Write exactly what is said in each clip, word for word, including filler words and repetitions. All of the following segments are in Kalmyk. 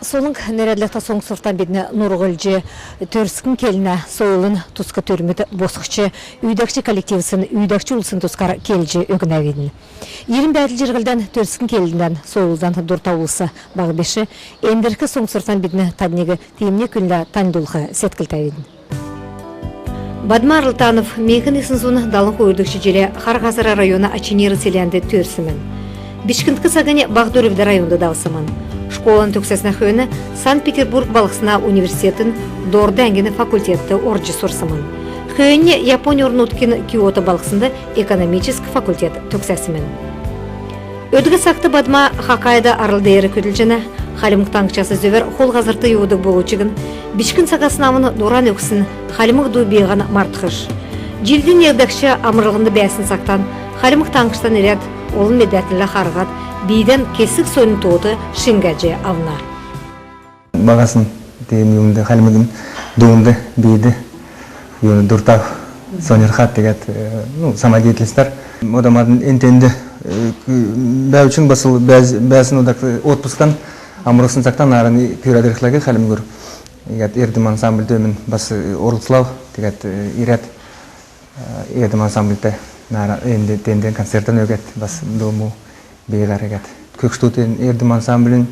Солң нерәдлһтә соңсвртан бидн нурһлҗ төрскн келнә, сойлын туск төрмүд босхҗ, үүдәгч коллективсин, үүдәгч улсин тускар келҗ өгнәвидн. Йирин бәәдл-җирһлдән, төрскн келндән, сойлдан дурта улс баһ биш. Эндрк соңсвртан бидн тадниг тиим нег күүнлә таньлдулх седклтәвидн. Бадма Арлтанов миңһн йисн зун далн хойрдгч җилд Хар Һазра района Ачнр селәнд төрсмн. Бичкндк цагнь Баһ Дөрвд районд давсмн. Школан төгсәснә хөөн Санкт-Петербург балһсна университетин дорд әңгин факультетд орҗ сурсмн. Хөөннь Японь орн-нутгин Киото балһснд экономическ факультет төгсәсмн. Өдгә цагт Бадма Хоккайдо арл деер көдлҗәнә. Хальмг Таңһчас зөвәр хол һазрт йовдг болв чигн, бичкн цагасн авн дуран өгсн хальмг ду-биһән мартхш. Җилднь йовдгч амрлһнд бәәсн цагтан Хальмг Таңһчтан ирәд, олн медәтнрлә харһад, бийдән кесг соньн тоот шиңгәҗ авна. Баһасн тиим юмнд, хальмгин дуунд, биид юн дуртав, соньрхад, тегәд, э, ну, самодеятельностяр. Ода мадн эн-тэнд, э, бәәв чигн, бас бәәсн, ода отпусктан, амрсн цагтан нааран күрәд ирхләг Хальмгур. Тегәд «Эрдм» ансамбльд өмн бас, э, орлцлав, тегәд, э, ирәд, э, «Эрдм» ансамбльтә нааран энд-тэнд концертән өгәд, бас ду-му беегәр, тегәд. Көгшдүдин «Эрдм» ансамблин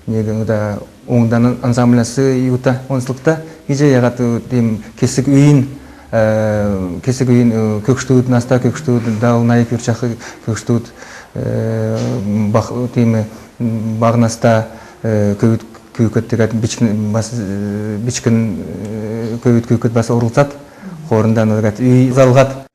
нег, ода, оңдан ансамбльнас юта, онцлгта гиҗ, яһад, э, тиим кесг үйин, э, кесг үйин, э, көгшдүд, наста көгшдүд, дал-найн күрчәх көгшдүд, э, баһ, тиим, м, баһ наста, э, көвүд күүкд, тегәд бичкн, бас, э, бичкн, э, көвүд күүкд бас орлцад, хоорндан, тегәд, үй залһад.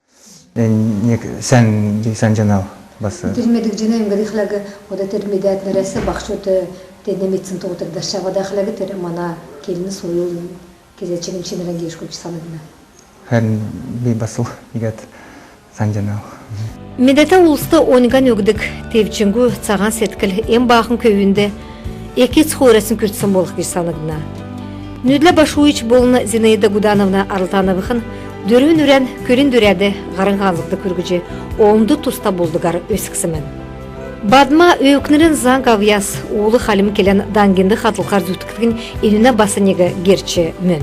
Эн нег сән, би санҗанав бас. Тер медгдҗәнә, юңгад гихлә, ода тер медәтнрәс баһчуд, э, теднә медсн тоотыг дасҗ авад байхлаг, тер мана келн, сойл кезә чигн чинрнь гешүлҗ сангдна. Хәрн би бас ул иигәд санҗанав. Медәтә улст оньган өгдг, тевчңгү, цаһан седкл эн баахн көвүнд эк-эцк хойрасн күртсн болх гиҗ сангдна. Нүдлә Башуевич болн Зинаида Гудановна Арлтановихн дөрвн үрән көлинь дөрәд, һарин һанзһд күргҗ, олнд туста болдгар өсксмн. Бадма өвкнрин заң авъяс, ул хальмг келән даңгин хатлхар зүткдгнь энүнә бас нег герч мөн.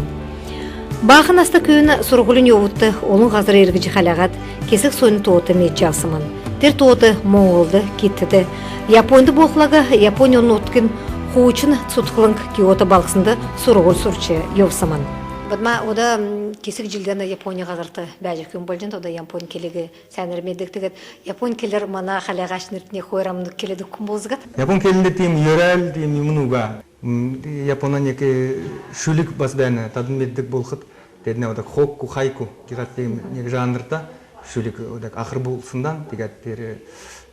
Баахн наста көвүн сурһулин йовудт олн һазр эргҗ хәләһәд, кесг соньн тоот медҗ авсмн. Тер тоот Моңһлд, Китдт, Японьд болхла, Японь орн-нутгин хуучн цутхлң Киото балһснд сурһуль сурч йовсмн. Бадма, ода, м, кесг җилдән Японь һазрт бәәҗ өгхмн болҗана, ода японь келиг сәәнәр меддг, тегәд японь келәр мана хәләһәчнрт нег хойр амн келәд өгхмн болзгад. Японь келнд тиим йөрәл, тиим юмн уга. М, Япона нег, э, шүлг бас бәәнә, тадн меддг болхт, теднә одак хокку, хайку гиһәд, тиим нег жанрта шүлг, одак ахр булсндан, тегәд тер,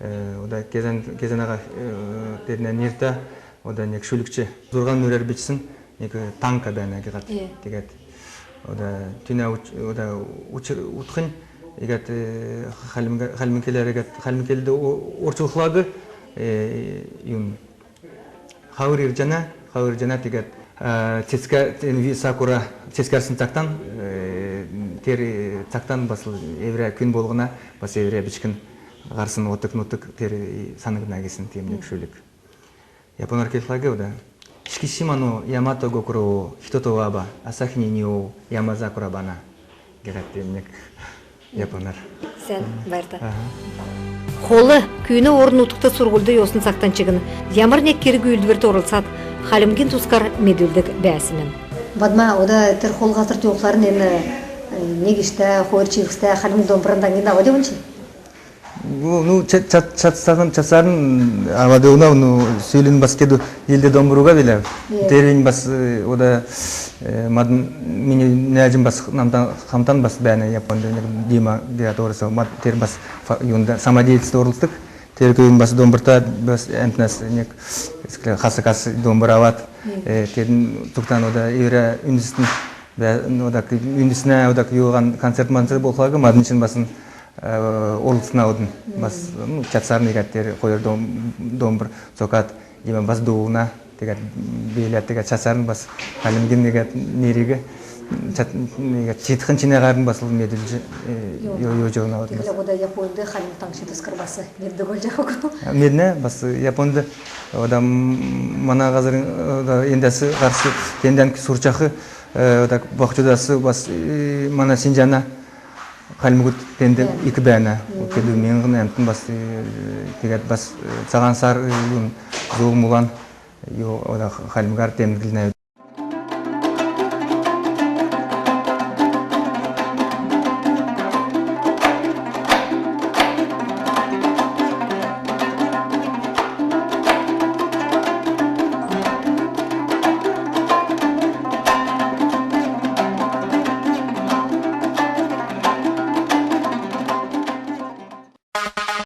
э, ода кезән, кезәнәһән, э, теднә нертә, ода нег шүлгч зурһан мөрәр бичсн нег танка бәәнә гиһәд. Тегәд ода түүнә уч-, ода учр утхнь, тегәд, э, хальмг, хальмг келәр, тегәд хальмг келд о-, орчулхла, э, юн Хавр ирҗәнә, хавр ирҗәнә, тегәд, э, цецгә, эн ви сакура цецгәрсн цагтан, э, тер, э, цагтан бас эврә күн болһна, бас эврә бичкн һарсн одк-нутг тер, э, сангдна гисн тиим нег шүлг. Японар келхлә, ода: «Шикисима но Ямато гокуро о хитото ваба, асахи ни ниоу ямазакура бана». Гиһәд тиим нег японар. Сән, байрта. Аһа. Хол, күүнә орн-нутгт сурһульд йовсн цагтан чигн ямр нег керг-үүлдврт орлцад, хальмгин тускар медүлдг бәәсмн. Бадма, ода тер хол һазрт йовхларн эн, э, нег иштә, хойр чивхстә хальмг домбран даңгин авад йовнч? Ну, ну, ча-, ча-, чадсарн, чадсарн авад йовнав, ну, сүүлин бас кедү җилд домбр уга биләв. Тервин бас, э, ода, э, мадн, мини нәәҗм бас намтан, хамтан бас бәәнә Японд, нег Дима Геаторисов, мад тер бас фа-, юнд, самодеятельностьд орлцдг. Тер көвүн бас домбрта, бас әмтнәс нег хасгас домбр авад. Э, тедн цугтан ода эврә үндстн, бә-, ну, одак үндснә, одак юуһан концерт-манцерт болхла, мадн чигн бас э, орлцна одн. Бас, ну, чадсарн иигәд тер хойр дом-, домбр цокад, Дима бас дуулна, тегәд бииләд, тегәд чадсарн бас хальмгин иигәд нериг чидхн чинәһәрн бас л медүлҗ, э, йо, йо, йовҗ йовна. Тиигхлә ода Японд хальмг таңһчин тускар бас меддг болҗахиг. Меднә, бас Японд ода мана һазрин, ода эндәс һарч, эндән сурчах, э, ода баһчудас бас, э, мана Синҗана хальмгуд тенд ик бәәнә. Кедү миңһн әмтн бас, э, тиигәд бас, э, Цаһан Сар, э, юн, Зул Мулан, йо, ода хальмгар темдглнә.